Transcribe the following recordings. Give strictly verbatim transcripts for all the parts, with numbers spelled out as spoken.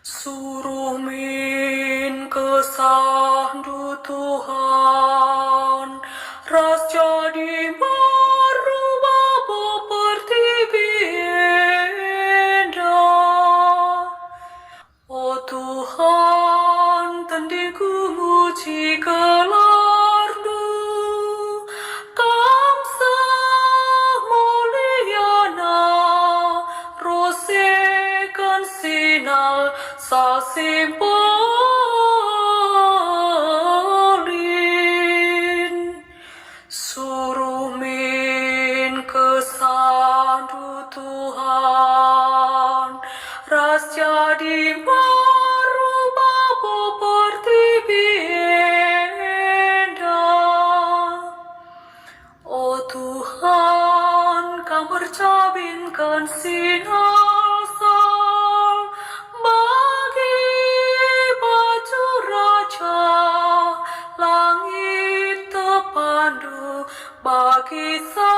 Suruh min kesahndu, Tuhan, ras jadi mbaru babo pertibi enda. O Tuhan, tendingku muji gelarNdu, Kam seh muliana, roseken sinal sasi mpelin. Suruh min kesahndu, Tuhan, ras jadi mbaru babo pertibi enda. O Tuhan, Kam ercabinken sinalsal bagi baju raja, langit tepandu bagi sapu.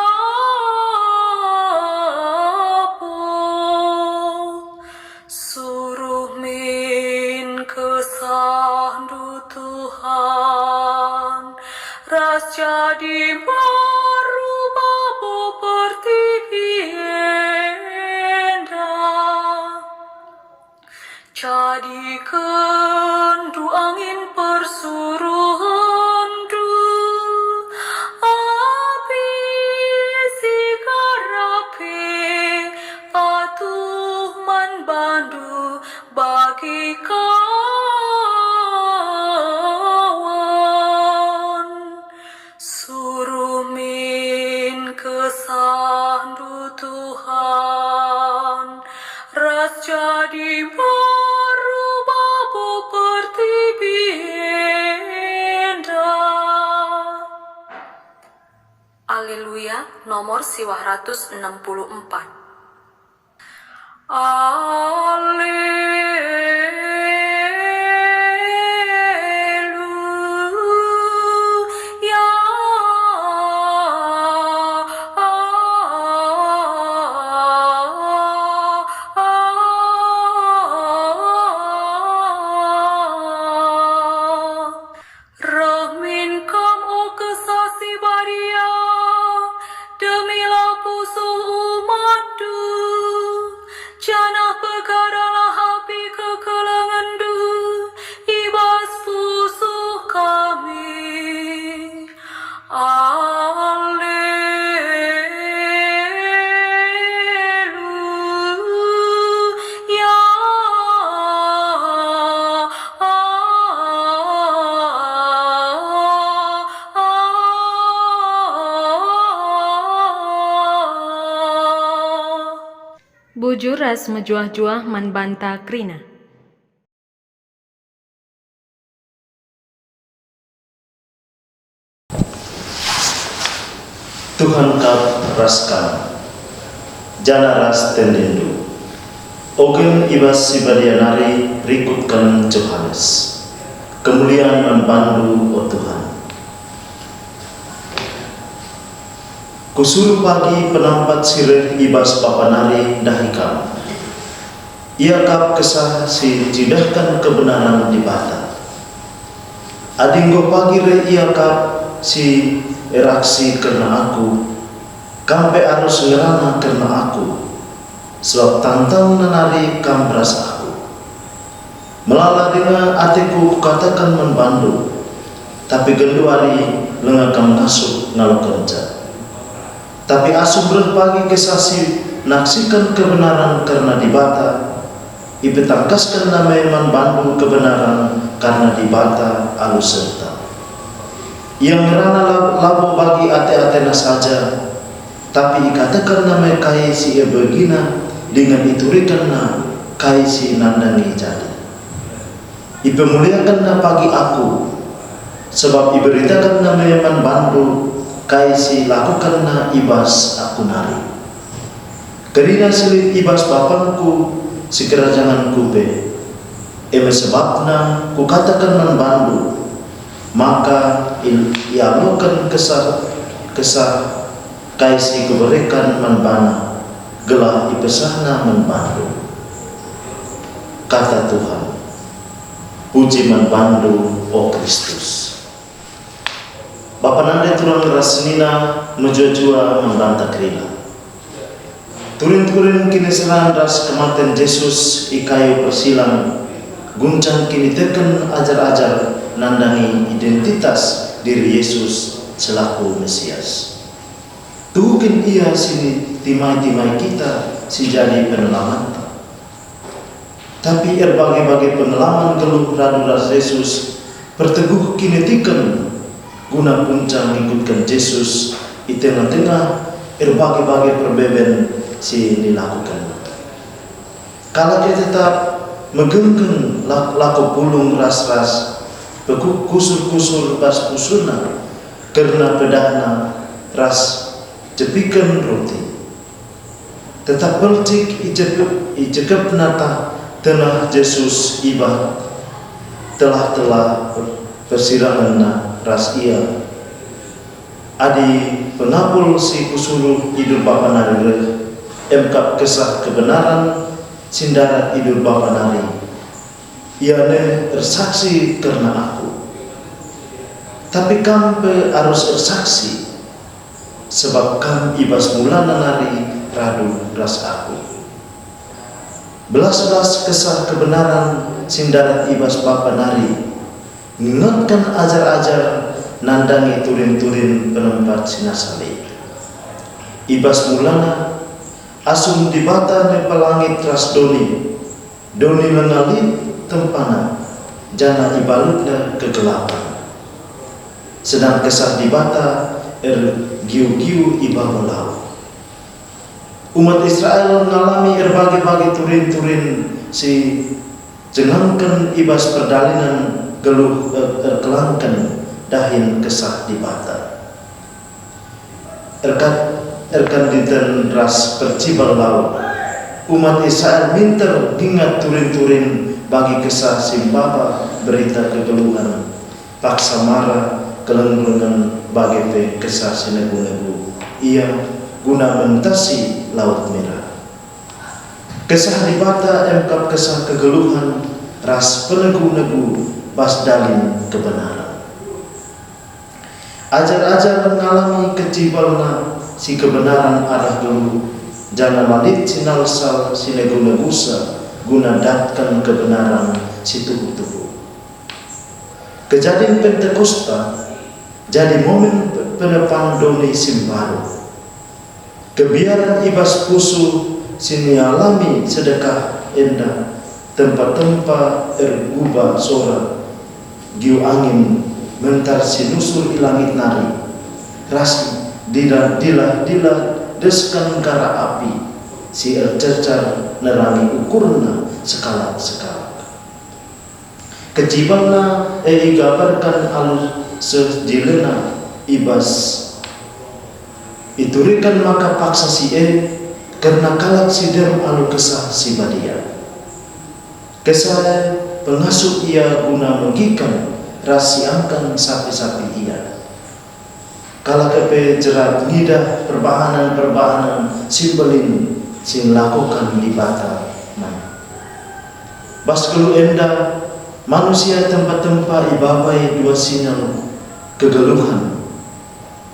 Suruh min kesahndu, Tuhan, ras jadi mbaru babo pertibi enda. Jadikenndu angin persuruhenNdu, api si garap e patuh man bandu bagi kawan. Suruh min kesahndu, Tuhan, ras jadi mbaru babo pertibi enda. Aleluya, nomor siwah ratus enam puluh empat. Aleluya. Reh min Kam, o Kesah Si Badia, demilah pusuh umat-Ndu, janah pegaralah api kekelengen-Ndu i bas pusuh kami. Aleluya. Bujur ras mejuah-juah man banta kerina. Tuhan kap ras kam, janah ras tendendu. Ogen i bas si badia nari rikutken Johanes. Kemulian man bandu, o Tuhan. Kusuruh pagi penampat si reh i bas Bapa nari ndahi kam. Ia kap Kesah si ncidahken kebenaran Dibata. Adi enggo pagi reh Ia kap si eraksi kerna aku, kam pe arus ngerana kerna aku, sabap tangtangna nari kam ras aku. Melala denga ateku kukataken man bandu, tapi genduari langa kam ngasup ngalokenca. Tapi asum reh pagi Kesah si naksiken kebenaran kerna Dibata, ipetangkaskenna me man bandu kebenaran kerna Dibata alu serta. Ia ngerana la-, labo bagi ate-atena saja, tapi ikatakenna me kai si ibegina dingen iturikenna kai si nandangi jadi. Ipemuliakenna pagi aku, sabap iberitakenna me man bandu kai si ilakukenna i bas aku nari. Kerina si lit i bas bapangku sikerajangenku pe. E me sebabna kukataken man bandu, maka il-, ialoken Kesah, Kesah kai si kubereken man bana, gelah ipesahna man bandu. Kata Tuhan. Puji man bandu, o Kristus. Bapa nande turang ras senina, mejuah-juah man banta kerina. Turin-turin kiniseran ras kematen Jesus i kayu persilang, guncang kiniteken ajar-ajar nandangi identitas diri Jesus selaku Mesias. Tuhu kin Ia si nitimai-timai kita si jadi penelamanta? Tapi erbage-bage pengalaman geluh radu ras Jesus perteguh kiniteken guna punca ngikutken Jesus i tengah-tengah erbage-bage perbeben si nilakokenna. Kalak e tetap megenggeng la-, lako pulung ras-ras, pekuh kusur-kusur bas pusurna kerna pedahna ras jepiken roti. Tetap pelcik ijekep-, ijekepna ta-, tenah Jesus i bas telah-telah persirangenna ras Ia. Adi pengapul si kusuruh i Durbapa nari reh, emkap kesah kebenaran si ndarat i Durbapa nari, ia neh ersaksi kerna Aku. Tapi kam pe arus ersaksi, sebab kam i bas mulana nari radu ras Aku. Belas-belas kesah kebenaran si ndarat i bas Bapa nari, ngingetken ajar-ajar nandangi turin-turin penempat si nasa lit. I bas mulana, asum Dibata nepa langit ras doni, doni langa lit tempana, janah ibalutna kegelapan. Sedang kesah Dibata ergiu-giu i babo lau. Umat Israel ngalami erbage-bage turin-turin si jengangken i bas perdalanen geluh er-, erkelangken dahin kesah Dibata. Erkat-, erkanditen ras percibal lau, umat Israel minter ngingat turin-turin bagi kesah si maba berita kegeluhen. Paksa mara, keleng-kelengen bage pe kesah si negu-negu ia guna mentasi Laut Merah. Kesah Dibata emkap kesah kegeluhen ras penegu-negu bas dalin kebenaran. Ajar-ajar ngalami kecibalna si kebenaran arah geluh, janah la lit si nalsal si negu-negusa guna datken kebenaran si tuhu-tuhu. Kejadin Pentakosta jadi momen pe-, penepan doni si mbaru. Kebiaren i bas pusuh si nialami sedekah enda, tempa-tempa erguba sora, giu angin mentar si nusur i langit nari, ras dilah-dilah desken ngkara api si ercecar nerangi ukurna sekalak-sekalak. Kecibalna e igambarken alu seh jilena i bas, ituriken maka paksa si e kerna kalak si dem alu Kesah Si Badia. Kesah e pengasup ia guna megiken ras siangken sapi-sapi ia. Kalak e pe jerat ngidah perbahanen-perbahanen si mbelin si ngelakoken Dibata man. Bas geluh enda, manusia tempa-tempa ibabai dua sinyal kegeluhen,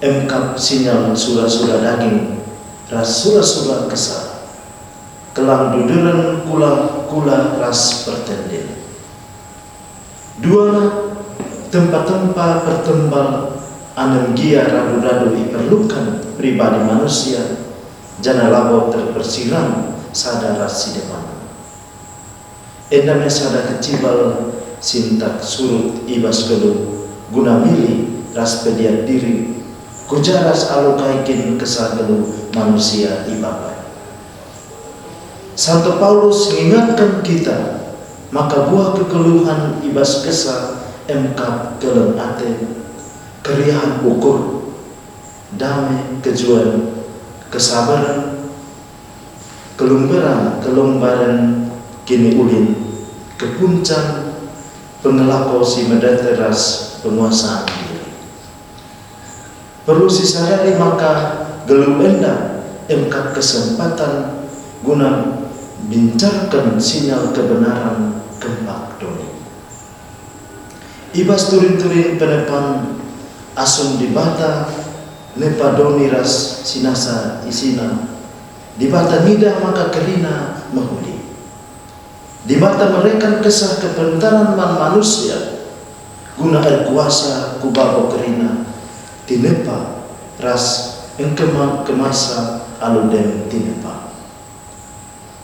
emkap sinyal sura-sura daging ras sura-sura kesah, kelang duderen kula-kula ras pertendin. Duana, tempa-tempa pertembal anem gia radu-radu iperluken pribadi manusia, janah labo terpersiram sada ras si deban. Enda me sada kecibal si ntak surut i bas geluh guna milih ras pediat diri, ku ja ras alu kai kin kesah geluh manusia ibabai. Santo Paulus ngingatken kita maka buah kegeluhen i bas kesah emkap keleng ate, keriahen ukur, dame, kejuan, kesabaren, kelumberan, kelumbaren, kiniulin, kepuncan, pengelako si medet ras penguasan diri. Perlu sisadari maka geluh enda emkap kesempatan guna Bincarken sinyal kebenaran kempak doni. I bas turin-turin penepan asum Dibata nepa doni ras si nasa isina, Dibata ngidah maka kerina mehuli. Dibata mereken kesah kepentaran man manusia, guna erkuasa ku babo kerina tinepa ras engkema-kemasa alu dem tinepa.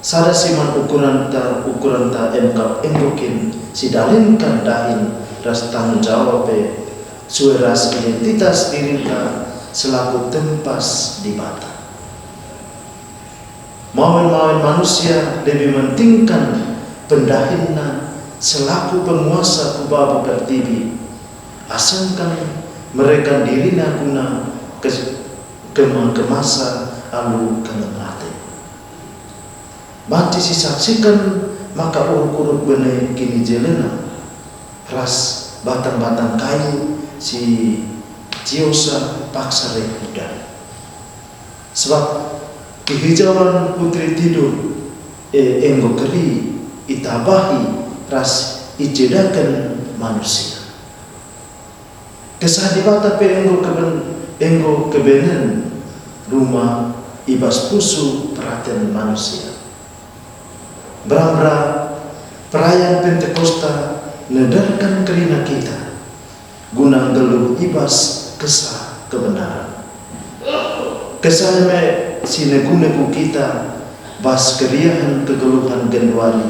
Sada si man ukurenta, ukurenta emkap enggo kin sidalinken dahin ras tanggung jawab e, sue ras identitas dirinta selaku tempas Dibata. Mawen-mawen manusia lebih mentingkan pendahinna selaku penguasa ku babo pertiwi, asangken mereken dirina guna kes-, kema-kemasa alu keleng ate. Banci sisaksiken maka uruk-uruk bene kinijelena ras batang-batang kayu si ciosa paksa reh udan. Sebab kehijauan Putri Tidur e enggo keri itabahi ras icedaken manusia. Kesah Dibata pe enggo keben-, enggo kebenen rumah i bas pusuh peraten manusia. Mbera-mbera perayan Pentakosta nederken kerina kita guna nggeluh i bas kesah kebenaran. Kesah e me si negu-negu kita bas keriahen kegeluhen genduari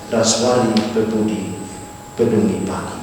ras wari pepudi pedungi pagi.